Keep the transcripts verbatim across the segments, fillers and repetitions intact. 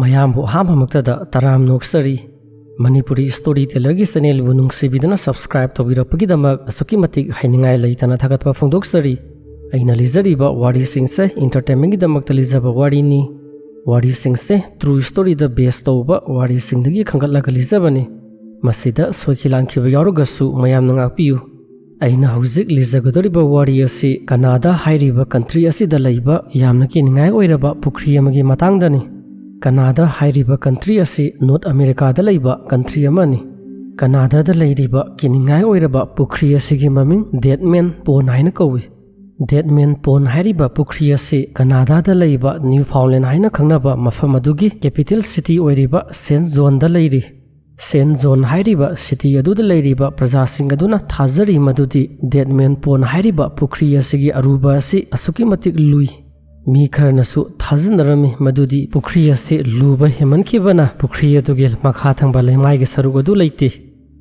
ꯃꯌꯥꯝꯕꯨ ꯑꯍꯥꯟꯕꯃꯛꯇꯗ ꯇꯔꯥꯝꯅ ꯑꯣꯛꯆꯔꯤ꯫ Manipuri story ꯇꯦꯂꯔꯒꯤ ꯆꯦꯅꯦꯜꯕꯨ ꯅꯨꯡꯁꯤꯕꯤꯗꯨꯅ subscribe ꯇꯧꯕꯤꯔꯛꯄꯒꯤꯗꯃꯛ ꯑꯁꯨꯛꯀꯤ ꯃꯇꯤꯛ ꯍꯥꯏꯅꯤꯡꯉꯥꯏ ꯂꯩꯇꯅ ꯊꯥꯒꯠꯄ ꯐꯣꯡꯗꯣꯛꯆꯔꯤ꯫ ꯑꯩꯅ ꯂꯤꯖꯔꯤꯕ ꯋꯥꯔꯤꯁꯤꯡꯁꯦ ꯏꯟꯇꯔꯇꯦꯟꯃꯦꯟꯒꯤꯗꯃꯛꯇ ꯂꯤꯖꯕ ꯋꯥꯔꯤꯅꯤ꯫ ꯋꯥꯔꯤꯁꯤꯡꯁꯦ ꯇ꯭ꯔꯨ ꯁ꯭ꯇꯣꯔꯤꯗ ꯕꯦꯁ ꯇꯧꯕ ꯋꯥꯔꯤꯁꯤꯡꯗꯒꯤ ꯈꯟꯒꯠꯂꯒ ꯂꯤꯖꯕꯅꯤ꯫ ꯃꯁꯤꯗ ꯁꯣꯏꯈꯤ ꯂꯥꯟꯈꯤꯕ ꯌꯥꯎꯔꯒꯁꯨ ꯃꯌꯥꯝꯅ ꯉꯥꯛꯄꯤꯌꯨ꯫ ꯑꯩꯅ ꯍꯧꯖꯤꯛ ꯂꯤꯖꯒꯗꯧꯔꯤꯕ ꯋꯥꯔꯤ ꯑꯁꯤ ꯀꯅꯥꯗꯥ ꯍꯥꯏꯔꯤꯕ ꯀꯟꯇ꯭ꯔꯤ ꯑꯁꯤꯗ ꯂꯩꯕ ꯌꯥꯝꯅ ꯀꯤꯅꯤꯡꯉꯥꯏ ꯑꯣꯏꯔꯕ ꯄꯨꯈ꯭ꯔꯤ ꯑꯃꯒꯤ ꯃꯇꯥꯡꯗꯅꯤ꯫ ꯀꯅꯥꯗꯥ ꯍꯥꯏꯔꯤꯕ ꯀꯟꯇ꯭ꯔꯤ ꯑꯁꯤ ꯅꯣꯔꯠ ꯑꯃꯦꯔꯤꯀꯥꯗ ꯂꯩꯕ ꯀꯟꯇ꯭ꯔꯤ ꯑꯃꯅꯤ꯫ ꯀꯅꯥꯗꯥꯗ ꯂꯩꯔꯤꯕ ꯀꯤꯅꯤꯡꯉꯥꯏ ꯑꯣꯏꯔꯕ ꯄꯨꯈ꯭ꯔꯤ ꯑꯁꯤꯒꯤ ꯃꯃꯤꯡ ꯗꯦꯗ ꯃꯦꯟ ꯄꯣꯟ ꯍꯥꯏꯅ ꯀꯧꯏ꯫ ꯗꯦꯗ ꯃꯦꯟ ꯄꯣꯟ ꯍꯥꯏꯔꯤꯕ ꯄꯨꯈ꯭ꯔꯤ ꯑꯁꯤ ꯀꯅꯥꯗꯥꯗ ꯂꯩꯕ ꯅ꯭ꯌꯨꯐꯥꯎꯟꯂꯦꯟ ꯍꯥꯏꯅ ꯈꯪꯅꯕ ꯃꯐꯝ ꯑꯗꯨꯒꯤ ꯀꯦꯄꯤꯇꯦꯜ ꯁꯤꯇꯤ ꯑꯣꯏꯔꯤꯕ ꯁꯦꯟ ꯖꯣꯟꯗ ꯂꯩꯔꯤ꯫ ꯁꯦꯟ ꯖꯣꯟ ꯍꯥꯏꯔꯤꯕ ꯁꯤꯇꯤ ꯑꯗꯨꯗ ꯂꯩꯔꯤꯕ ꯄ꯭ꯔꯖꯥꯁꯤꯡ ꯑꯗꯨꯅ ꯊꯥꯖꯔꯤ ꯃꯗꯨꯗꯤ ꯗꯦꯗ ꯃꯦꯟ ꯄꯣꯟ ꯍꯥꯏꯔꯤꯕ ꯄꯨꯈ꯭ꯔꯤ ꯑꯁꯤꯒꯤ ꯑꯔꯨꯕ ꯑꯁꯤ ꯑꯁꯨꯛꯀꯤ ꯃꯇꯤꯛ ꯂꯨꯏ꯫ ꯃꯤ ꯈꯔꯅꯁꯨ ꯊꯥꯖꯅꯔꯝꯃꯤ ꯃꯗꯨꯗꯤ ꯄꯨꯈ꯭ꯔꯤ ꯑꯁꯤ ꯂꯨꯕ ꯍꯦꯟꯃꯟꯈꯤꯕꯅ ꯄꯨꯈ꯭ꯔꯤ ꯑꯗꯨꯒꯤ ꯃꯈꯥ ꯊꯪꯕ ꯂꯩꯃꯥꯏꯒꯤ ꯁꯔꯨꯛ ꯑꯗꯨ ꯂꯩꯇꯦ꯫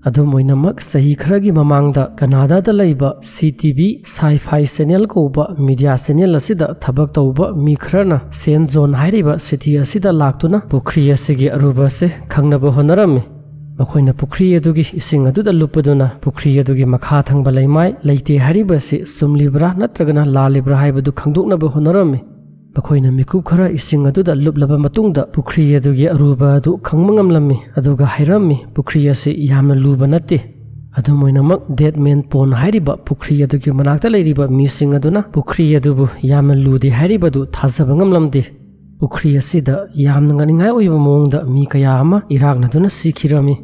ꯑꯗꯨꯝ ꯑꯣꯏꯅꯃꯛ, ꯆꯍꯤ ꯈꯔꯒꯤ ꯃꯃꯥꯡꯗ ꯀꯅꯥꯗꯥꯗ ꯂꯩꯕ ꯁꯤ ꯇꯤ ꯚꯤ ꯁꯥꯏ ꯐꯥꯏ ꯆꯦꯅꯦꯜ ꯀꯧꯕ ꯃꯤꯗꯤꯌꯥ ꯆꯦꯅꯦꯜ ꯑꯁꯤꯗ ꯊꯕꯛ ꯇꯧꯕ ꯃꯤ ꯈꯔꯅ ꯁꯦꯟ ꯖꯣꯟ ꯍꯥꯏꯔꯤꯕ ꯁꯤꯇꯤ ꯑꯁꯤꯗ ꯂꯥꯛꯇꯨꯅ ꯄꯨꯈ꯭ꯔꯤ ꯑꯁꯤꯒꯤ ꯑꯔꯨꯕ ꯑꯁꯤ ꯈꯪꯅꯕ ꯍꯣꯠꯅꯔꯝꯃꯤ꯫ ꯃꯈꯣꯏꯅ ꯄꯨꯈ꯭ꯔꯤ ꯑꯗꯨꯒꯤ ꯏꯁꯤꯡ ꯑꯗꯨꯗ ꯂꯨꯞꯄꯗꯨꯅ ꯄꯨꯈ꯭ꯔꯤ ꯑꯗꯨꯒꯤ ꯃꯈꯥ ꯊꯪꯕ ꯂꯩꯃꯥꯏ ꯂꯩꯇꯦ ꯍꯥꯏꯔꯤꯕ ꯑꯁꯤ ꯆꯨꯝꯂꯤꯕ꯭ꯔꯥ ꯅꯠꯇ꯭ꯔꯒꯅ ꯂꯥꯜꯂꯤꯕ꯭ꯔꯥ ꯍꯥꯏꯕꯗꯨ ꯈꯪꯗꯣꯛꯅꯕ ꯍꯣꯠꯅꯔꯝꯃꯤ꯫ ꯃꯈꯣꯏꯅ ꯃꯤꯀꯨꯞ ꯈꯔ ꯏꯁꯤꯡ ꯑꯗꯨꯗ ꯂꯨꯞꯂꯕ ꯃꯇꯨꯡꯗ ꯄꯨꯈ꯭ꯔꯤ ꯑꯗꯨꯒꯤ ꯑꯔꯨꯕ ꯑꯗꯨ ꯈꯪꯕ ꯉꯝꯂꯝꯃꯤ, ꯑꯗꯨꯒ ꯍꯥꯏꯔꯝꯃꯤ, "ꯄꯨꯈ꯭ꯔꯤ ꯑꯁꯤ ꯌꯥꯝꯅ ꯂꯨꯕ ꯅꯠꯇꯦ"꯫ ꯑꯗꯨꯝ ꯑꯣꯏꯅꯃꯛ, ꯗꯦꯗ ꯃꯦꯟ ꯄꯣꯟ ꯍꯥꯏꯔꯤꯕ ꯄꯨꯈ꯭ꯔꯤ ꯑꯗꯨꯒꯤ ꯃꯅꯥꯛꯇ ꯂꯩꯔꯤꯕ ꯃꯤꯁꯤꯡ ꯑꯗꯨꯅ ꯄꯨꯈ꯭ꯔꯤ ꯑꯗꯨꯕꯨ ꯌꯥꯝꯅ ꯂꯨꯗꯦ ꯍꯥꯏꯔꯤꯕꯗꯨ ꯊꯥꯖꯕ ꯉꯝꯂꯝꯗꯦ꯫ ꯄꯨꯈ꯭ꯔꯤ ꯑꯁꯤꯗ ꯌꯥꯝꯅ ꯉꯛꯅꯤꯡꯉꯥꯏ ꯑꯣꯏꯕ ꯃꯑꯣꯡꯗ ꯃꯤ ꯀꯌꯥ ꯑꯃ ꯏꯔꯥꯛꯅꯗꯨꯅ ꯁꯤꯈꯤꯔꯝꯃꯤ꯫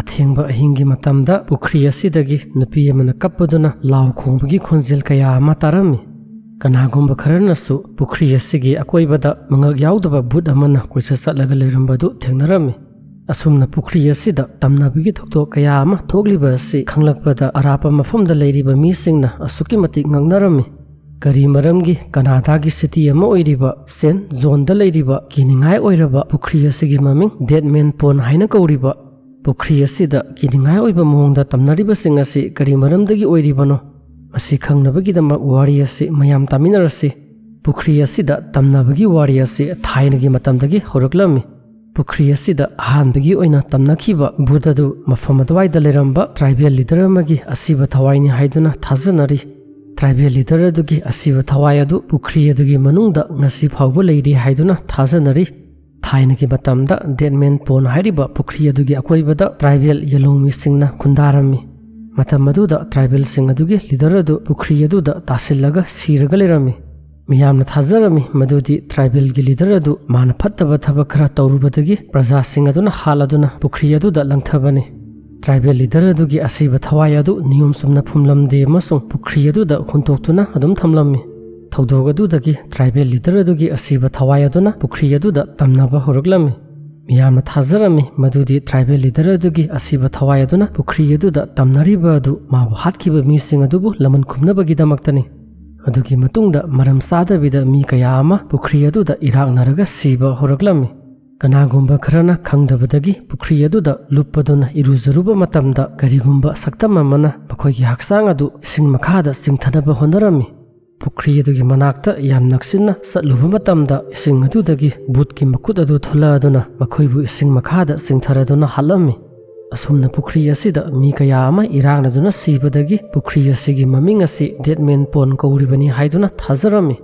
ꯑꯊꯦꯡꯕ ꯑꯍꯤꯡꯒꯤ ꯃꯇꯝꯗ ꯄꯨꯈ꯭ꯔꯤ ꯑꯁꯤꯗꯒꯤ ꯅꯨꯄꯤ ꯑꯃꯅ ꯀꯞꯄꯗꯨꯅ ꯂꯥꯎ ꯈꯣꯡꯕꯒꯤ ꯈꯣꯟꯖꯦꯜ ꯀꯌꯥ ꯑꯃ ꯇꯥꯔꯝꯃꯤ꯫ ꯀꯅꯥꯒꯨꯝꯕ ꯈꯔꯅꯁꯨ ꯄꯨꯈ꯭ꯔꯤ ꯑꯁꯤꯒꯤ ꯑꯀꯣꯏꯕꯗ ꯃꯉꯛ ꯌꯥꯎꯗꯕ ꯚꯨꯠ ꯑꯃꯅ ꯀꯣꯏꯆꯠ ꯆꯠꯂꯒ ꯂꯩꯔꯝꯕꯗꯨ ꯊꯦꯡꯅꯔꯝꯃꯤ꯫ ꯑꯁꯨꯝꯅ ꯄꯨꯈ꯭ꯔꯤ ꯑꯁꯤꯗ ꯇꯝꯅꯕꯒꯤ ꯊꯧꯗꯣꯛ ꯀꯌꯥ ꯑꯃ ꯊꯣꯛꯂꯤꯕ ꯑꯁꯤ ꯈꯪꯂꯛꯄꯗ ꯑꯔꯥꯞꯄ ꯃꯐꯝꯗ ꯂꯩꯔꯤꯕ ꯃꯤꯁꯤꯡꯅ ꯑꯁꯨꯛꯀꯤ ꯃꯇꯤꯛ ꯉꯛꯅꯔꯝꯃꯤ꯫ ꯀꯔꯤ ꯃꯔꯝꯒꯤ ꯀꯅꯥꯗꯥꯒꯤ ꯁꯤꯇꯤ ꯑꯃ ꯑꯣꯏꯔꯤꯕ ꯁꯦꯟ ꯖꯣꯟꯗ ꯂꯩꯔꯤꯕ ꯀꯤꯅꯤꯡꯉꯥꯏ ꯑꯣꯏꯔꯕ ꯄꯨꯈ꯭ꯔꯤ ꯑꯁꯤꯒꯤ ꯃꯃꯤꯡ ꯗꯦꯗ ꯃꯦꯟ ꯄꯣꯟ ꯍꯥꯏꯅ ꯀꯧꯔꯤꯕ? ꯄꯨꯈ꯭ꯔꯤ ꯑꯁꯤꯗ ꯀꯤꯅꯤꯡꯉꯥꯏ ꯑꯣꯏꯕ ꯃꯑꯣꯡꯗ ꯇꯝꯅꯔꯤꯕꯁꯤꯡ ꯑꯁꯤ ꯀꯔꯤ ꯃꯔꯝꯗꯒꯤ ꯑꯣꯏꯔꯤꯕꯅꯣ? ꯃꯁꯤ ꯈꯪꯅꯕꯒꯤꯗꯃꯛ ꯋꯥꯔꯤ ꯑꯁꯤ ꯃꯌꯥꯝ ꯇꯥꯃꯤꯟꯅꯔꯁꯤ꯫ ꯄꯨꯈ꯭ꯔꯤ ꯑꯁꯤꯗ ꯇꯝꯅꯕꯒꯤ ꯋꯥꯔꯤ ꯑꯁꯤ ꯊꯥꯏꯅꯒꯤ ꯃꯇꯝꯗꯒꯤ ꯍꯧꯔꯛꯂꯝꯃꯤ꯫ ꯄꯨꯈ꯭ꯔꯤ ꯑꯁꯤꯗ ꯑꯍꯥꯟꯕꯒꯤ ꯑꯣꯏꯅ ꯇꯝꯅꯈꯤꯕ ꯚꯨꯠ ꯑꯗꯨ ꯃꯐꯝ ꯑꯗꯨꯋꯥꯏꯗ ꯂꯩꯔꯝꯕ ꯇ꯭ꯔꯥꯏꯕꯦꯜ ꯂꯤꯗꯔ ꯑꯃꯒꯤ ꯑꯁꯤꯕ ꯊꯋꯥꯏꯅꯤ ꯍꯥꯏꯗꯨꯅ ꯊꯥꯖꯅꯔꯤ꯫ ꯇ꯭ꯔꯥꯏꯕꯦꯜ ꯂꯤꯗꯔ ꯑꯗꯨꯒꯤ ꯑꯁꯤꯕ ꯊꯋꯥꯏ ꯑꯗꯨ ꯄꯨꯈ꯭ꯔꯤ ꯑꯗꯨꯒꯤ ꯃꯅꯨꯡꯗ ꯉꯁꯤ ꯐꯥꯎꯕ ꯂꯩꯔꯤ ꯍꯥꯏꯗꯨꯅ ꯊꯥꯖꯅꯔꯤ꯫ ꯊꯥꯏꯅꯒꯤ ꯃꯇꯝꯗ ꯗꯦꯠꯃꯦꯟ ꯄꯣꯟ ꯍꯥꯏꯔꯤꯕ ꯄꯨꯈ꯭ꯔꯤ ꯑꯗꯨꯒꯤ ꯑꯀꯣꯏꯕꯗ ꯇ꯭ꯔꯥꯏꯕꯦꯜ ꯌꯦꯂꯣꯡꯃꯤꯁꯤꯡꯅ ꯈꯨꯟꯗꯥꯔꯝꯃꯤ꯫ ꯃꯇꯝ ꯑꯗꯨꯗ ꯇ꯭ꯔꯥꯏꯕꯦꯜꯁꯤꯡ ꯑꯗꯨꯒꯤ ꯂꯤꯗꯔ ꯑꯗꯨ ꯄꯨꯈ꯭ꯔꯤ ꯑꯗꯨꯗ ꯇꯥꯁꯤꯜꯂꯒ ꯁꯤꯔꯒ ꯂꯩꯔꯝꯃꯤ꯫ ꯃꯤꯌꯥꯝꯅ ꯊꯥꯖꯔꯝꯃꯤ ꯃꯗꯨꯗꯤ ꯇ꯭ꯔꯥꯏꯕꯦꯜꯒꯤ ꯂꯤꯗꯔ ꯑꯗꯨ ꯃꯥꯅ ꯐꯠꯇꯕ ꯊꯕꯛ ꯈꯔ ꯇꯧꯔꯨꯕꯗꯒꯤ ꯄ꯭ꯔꯖꯥꯁꯤꯡ ꯑꯗꯨꯅ ꯍꯥꯠꯂꯗꯨꯅ ꯄꯨꯈ꯭ꯔꯤ ꯑꯗꯨꯗ ꯂꯪꯊꯕꯅꯤ꯫ ꯇ꯭ꯔꯥꯏꯕꯦꯜ ꯂꯤꯗꯔ ꯑꯗꯨꯒꯤ ꯑꯁꯤꯕ ꯊꯋꯥꯏ ꯑꯗꯨ ꯅꯤꯌꯣꯝ ꯆꯨꯝꯅ ꯐꯨꯝꯂꯝꯗꯦ ꯑꯃꯁꯨꯡ ꯄꯨꯈ꯭ꯔꯤ ꯑꯗꯨꯗ ꯍꯨꯟꯇꯣꯛꯇꯨꯅ ꯑꯗꯨꯝ ꯊꯝꯂꯝꯃꯤ꯫ ꯊꯧꯗꯣꯛ ꯑꯗꯨꯗꯒꯤ ꯇ꯭ꯔꯥꯏꯕꯦꯜ ꯂꯤꯗꯔ ꯑꯗꯨꯒꯤ ꯑꯁꯤꯕ ꯊꯋꯥꯏ ꯑꯗꯨꯅ ꯄꯨꯈ꯭ꯔꯤ ꯑꯗꯨꯗ ꯇꯝꯅꯕ ꯍꯧꯔꯛꯂꯝꯃꯤ꯫ ꯃꯤꯌꯥꯝꯅ ꯊꯥꯖꯔꯝꯃꯤ ꯃꯗꯨꯗꯤ ꯇ꯭ꯔꯥꯏꯕꯦꯜ ꯂꯤꯗꯔ ꯑꯗꯨꯒꯤ ꯑꯁꯤꯕ ꯊꯋꯥꯏ ꯑꯗꯨꯅ ꯄꯨꯈ꯭ꯔꯤ ꯑꯗꯨꯗ ꯇꯝꯅꯔꯤꯕ ꯑꯗꯨ ꯃꯥꯕꯨ ꯍꯥꯠꯈꯤꯕ ꯃꯤꯁꯤꯡ ꯑꯗꯨꯕꯨ ꯂꯃꯟ ꯈꯨꯝꯅꯕꯒꯤꯗꯃꯛꯇꯅꯤ꯫ ꯑꯗꯨꯒꯤ ꯃꯇꯨꯡꯗ ꯃꯔꯝ ꯆꯥꯗꯕꯤꯗ ꯃꯤ ꯀꯌꯥ ꯑꯃ ꯄꯨꯈ꯭ꯔꯤ ꯑꯗꯨꯗ ꯏꯔꯥꯛꯅꯔꯒ ꯁꯤꯕ ꯍꯧꯔꯛꯂꯝꯃꯤ꯫ ꯀꯅꯥꯒꯨꯝꯕ ꯈꯔꯅ ꯈꯪꯗꯕꯗꯒꯤ ꯄꯨꯈ꯭ꯔꯤ ꯑꯗꯨꯗ ꯂꯨꯞꯄꯗꯨꯅ ꯏꯔꯨꯖꯔꯨꯕ ꯃꯇꯝꯗ ꯀꯔꯤꯒꯨꯝꯕ ꯁꯛꯇꯝ ꯑꯃꯅ ꯃꯈꯣꯏꯒꯤ ꯍꯛꯆꯥꯡ ꯑꯗꯨ ꯏꯁꯤꯡ ꯃꯈꯥꯗ ꯆꯤꯡꯊꯅꯕ ꯍꯣꯠꯅꯔꯝꯃꯤ꯫ ꯄꯨꯈ꯭ꯔꯤ ꯑꯗꯨꯒꯤ ꯃꯅꯥꯛꯇ ꯌꯥꯝ ꯅꯛꯁꯤꯟꯅ ꯆꯠꯂꯨꯕ ꯃꯇꯝꯗ ꯏꯁꯤꯡ ꯑꯗꯨꯗꯒꯤ ꯚꯨꯠꯀꯤ ꯃꯈꯨꯠ ꯑꯗꯨ ꯊꯣꯛꯂꯛꯑꯗꯨꯅ ꯃꯈꯣꯏꯕꯨ ꯏꯁꯤꯡ ꯃꯈꯥꯗ ꯆꯤꯡꯊꯔꯗꯨꯅ ꯍꯥꯠꯂꯝꯃꯤ꯫ ꯑꯁꯨꯝꯅ ꯄꯨꯈ꯭ꯔꯤ ꯑꯁꯤꯗ ꯃꯤ ꯀꯌꯥ ꯑꯃ ꯏꯔꯥꯛꯅꯗꯨꯅ ꯁꯤꯕꯗꯒꯤ ꯄꯨꯈ꯭ꯔꯤ ꯑꯁꯤꯒꯤ ꯃꯃꯤꯡ ꯑꯁꯤ ꯗꯦꯠꯃꯦꯟ ꯄꯣꯟ ꯀꯧꯔꯤꯕꯅꯤ ꯍꯥꯏꯗꯨꯅ ꯊꯥꯖꯔꯝꯃꯤ꯫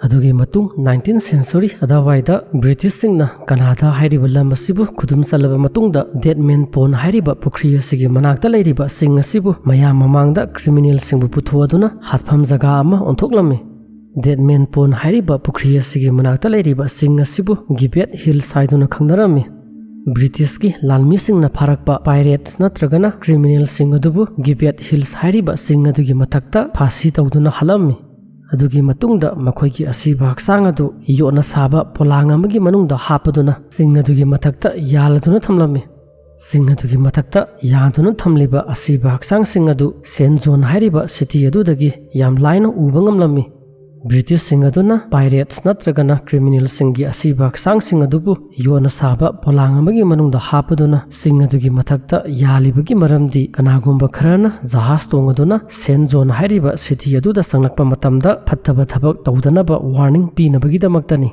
ꯑꯗꯨꯒꯤ ꯃꯇꯨꯡ ꯅꯥꯏꯟꯇꯤꯟ ꯁꯦꯟꯆꯨꯔꯤ ꯑꯗꯨꯋꯥꯏꯗ ꯕ꯭ꯔꯤꯇꯤꯁꯁꯤꯡꯅ ꯀꯅꯥꯗꯥ ꯍꯥꯏꯔꯤꯕ ꯂꯝ ꯑꯁꯤꯕꯨ ꯈꯨꯗꯨꯝ ꯆꯜꯂꯕ ꯃꯇꯨꯡꯗ ꯗꯦꯠꯃꯦꯟ ꯄꯣꯟ ꯍꯥꯏꯔꯤꯕ ꯄꯨꯈ꯭ꯔꯤ ꯑꯁꯤꯒꯤ ꯃꯅꯥꯛꯇ ꯂꯩꯔꯤꯕ ꯆꯤꯡ ꯑꯁꯤꯕꯨ ꯃꯌꯥꯝ ꯃꯃꯥꯡꯗ ꯀ꯭ꯔꯤꯃꯤꯅꯦꯜꯁꯤꯡꯕꯨ ꯄꯨꯊꯣꯛꯑꯗꯨꯅ ꯍꯥꯠꯐꯝ ꯖꯒꯥ ꯑꯃ ꯑꯣꯟꯊꯣꯛꯂꯝꯃꯤ꯫ ꯗꯦꯠꯃꯦꯟ ꯄꯣꯟ ꯍꯥꯏꯔꯤꯕ ꯄꯨꯈ꯭ꯔꯤ ꯑꯁꯤꯒꯤ ꯃꯅꯥꯛꯇ ꯂꯩꯔꯤꯕ ꯆꯤꯡ ꯑꯁꯤꯕꯨ ꯒꯤꯕꯦꯠ ꯍꯤꯜꯁ ꯍꯥꯏꯗꯨꯅ ꯈꯪꯅꯔꯝꯃꯤ꯫ ꯕ꯭ꯔꯤꯇꯤꯁꯀꯤ ꯂꯥꯟꯃꯤꯁꯤꯡꯅ ꯐꯥꯔꯛꯄ ꯄꯥꯏꯔꯦꯠꯁ ꯅꯠꯇ꯭ꯔꯒꯅ ꯀ꯭ꯔꯤꯃꯤꯅꯦꯜꯁꯤꯡ ꯑꯗꯨꯕꯨ ꯒꯤꯕꯦꯠ ꯍꯤꯜꯁ ꯍꯥꯏꯔꯤꯕ ꯆꯤꯡ ꯑꯗꯨꯒꯤ ꯃꯊꯛꯇ ꯐꯥꯁꯤ ꯇꯧꯗꯨꯅ ꯍꯥꯠꯂꯝꯃꯤ꯫ ꯑꯗꯨꯒꯤ ꯃꯇꯨꯡꯗ ꯃꯈꯣꯏꯒꯤ ꯑꯁꯤꯕ ꯍꯛꯆꯥꯡ ꯑꯗꯨ ꯌꯣꯠꯅ ꯁꯥꯕ ꯄꯣꯂꯥꯡ ꯑꯃꯒꯤ ꯃꯅꯨꯡꯗ ꯍꯥꯞꯄꯗꯨꯅ ꯆꯤꯡ ꯑꯗꯨꯒꯤ ꯃꯊꯛꯇ ꯌꯥꯜꯂꯗꯨꯅ ꯊꯝꯂꯝꯃꯤ꯫ ꯆꯤꯡ ꯑꯗꯨꯒꯤ ꯃꯊꯛꯇ ꯌꯥꯟꯗꯨꯅ ꯊꯝꯂꯤꯕ ꯑꯁꯤꯕ ꯍꯛꯆꯥꯡꯁꯤꯡ ꯑꯗꯨ ꯁꯦꯟ ꯖꯣꯟ ꯍꯥꯏꯔꯤꯕ ꯁꯤꯇꯤ ꯑꯗꯨꯗꯒꯤ ꯌꯥꯝ ꯂꯥꯏꯅ ꯎꯕ ꯉꯝꯂꯝꯃꯤ꯫ ꯕ꯭ꯔꯤꯇꯤꯁꯁꯤꯡ ꯑꯗꯨꯅ ꯄꯥꯏꯔꯦꯠꯁ ꯅꯠꯇ꯭ꯔꯒꯅ ꯀ꯭ꯔꯤꯃꯤꯅꯦꯜꯁꯤꯡꯒꯤ ꯑꯁꯤꯕ ꯍꯛꯆꯥꯡꯁꯤꯡ ꯑꯗꯨꯕꯨ ꯌꯣꯠꯅ ꯁꯥꯕ ꯄꯣꯂꯥꯡ ꯑꯃꯒꯤ ꯃꯅꯨꯡꯗ ꯍꯥꯞꯄꯗꯨꯅ ꯆꯤꯡ ꯑꯗꯨꯒꯤ ꯃꯊꯛꯇ ꯌꯥꯜꯂꯤꯕꯒꯤ ꯃꯔꯝꯗꯤ ꯀꯅꯥꯒꯨꯝꯕ ꯈꯔꯅ ꯖꯍꯥꯖ ꯇꯣꯡꯉꯗꯨꯅ ꯁꯦꯟ ꯖꯣꯟ ꯍꯥꯏꯔꯤꯕ ꯁꯤꯇꯤ ꯑꯗꯨꯗ ꯆꯪꯂꯛꯄ ꯃꯇꯝꯗ ꯐꯠꯇꯕ ꯊꯕꯛ ꯇꯧꯗꯅꯕ ꯋꯥꯔꯅꯤꯡ ꯄꯤꯅꯕꯒꯤꯗꯃꯛꯇꯅꯤ꯫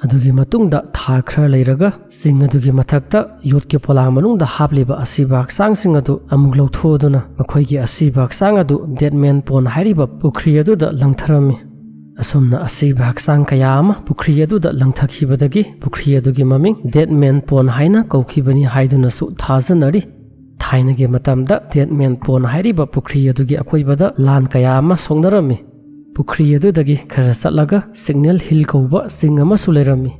ꯑꯗꯨꯒꯤ ꯃꯇꯨꯡꯗ ꯊꯥ ꯈꯔ ꯂꯩꯔꯒ ꯆꯤꯡ ꯑꯗꯨꯒꯤ ꯃꯊꯛꯇ ꯌꯣꯠꯀꯤ ꯄꯣꯂꯥꯡ ꯃꯅꯨꯡꯗ ꯍꯥꯞꯂꯤꯕ ꯑꯁꯤꯕ ꯍꯛꯆꯥꯡꯁꯤꯡ ꯑꯗꯨ ꯑꯃꯨꯛ ꯂꯧꯊꯣꯛꯑꯗꯨꯅ ꯃꯈꯣꯏꯒꯤ ꯑꯁꯤꯕ ꯍꯛꯆꯥꯡ ꯑꯗꯨ ꯗꯦꯠꯃꯦꯟ ꯄꯣꯟ ꯍꯥꯏꯔꯤꯕ ꯄꯨꯈ꯭ꯔꯤ ꯑꯗꯨꯗ ꯂꯪꯊꯔꯝꯃꯤ꯫ ꯑꯁꯨꯝꯅ ꯑꯁꯤꯕ ꯍꯛꯆꯥꯡ ꯀꯌꯥ ꯑꯃ ꯄꯨꯈ꯭ꯔꯤ ꯑꯗꯨꯗ ꯂꯪꯊꯈꯤꯕꯗꯒꯤ ꯄꯨꯈ꯭ꯔꯤ ꯑꯗꯨꯒꯤ ꯃꯃꯤꯡ ꯗꯦꯠꯃꯦꯟ ꯄꯣꯟ ꯍꯥꯏꯅ ꯀꯧꯈꯤꯕꯅꯤ ꯍꯥꯏꯗꯨꯅꯁꯨ ꯊꯥꯖꯅꯔꯤ꯫ ꯊꯥꯏꯅꯒꯤ ꯃꯇꯝꯗ ꯗꯦꯠꯃꯦꯟ ꯄꯣꯟ ꯍꯥꯏꯔꯤꯕ ꯄꯨꯈ꯭ꯔꯤ ꯑꯗꯨꯒꯤ ꯑꯀꯣꯏꯕꯗ ꯂꯥꯟ ꯀꯌꯥ ꯑꯃ ꯁꯣꯛꯅꯔꯝꯃꯤ꯫ ꯄꯨꯈ꯭ꯔꯤ ꯑꯗꯨꯗꯒꯤ ꯈꯔ ꯆꯠꯂꯒ ꯁꯤꯒꯅꯦꯜ ꯍꯤꯜ ꯀꯧꯕ ꯆꯤꯡ ꯑꯃꯁꯨ ꯂꯩꯔꯝꯃꯤ꯫